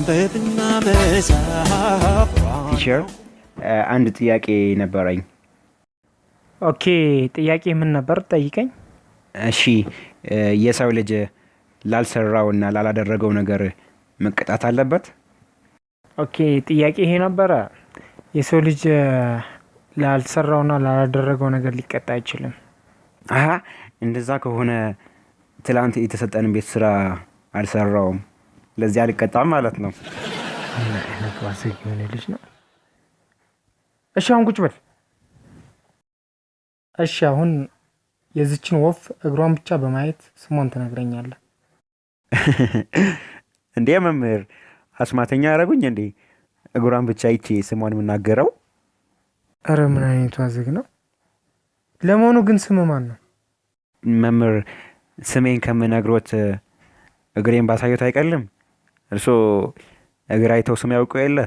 ማንበብና መጻፍ። Teacher፣ አንድ ጥያቄ ነበረኝ። Okay፣ ጥያቄ ምን ነበር? ጠይቀኝ። እሺ፣ የሰው ልጅ ላልሰራውና ላላደረገው ነገር መቀጣት አለበት? Okay፣ ጥያቄ ይሄ ነበረ። የሰው ልጅ ላልሰራውና ላላደረገው ነገር ሊቀጣ አይችልም። አሀ፣ እንደዛ ከሆነ ትላንት የተሰጠን ቤት ስራ አልሰራውም፣ ለዚህ አልቀጣም ማለት ነው። ምን አይነት ዋዘግ የሆነ ልጅ ነው። እሺ፣ አሁን ቁጭ በል። እሺ፣ አሁን የዚችን ወፍ እግሯን ብቻ በማየት ስሟን ትነግረኛለህ። እንዴ መምህር፣ አስማተኛ ያደረጉኝ እንዴ? እግሯን ብቻ አይቼ ስሟን የምናገረው? እረ ምን አይነቱ አዝግ ነው! ለመሆኑ ግን ስም ማን ነው? መምህር፣ ስሜን ከምነግሮት እግሬን ባሳየት አይቀልም? እርሶ እግር አይተው ስም ያውቁ የለ?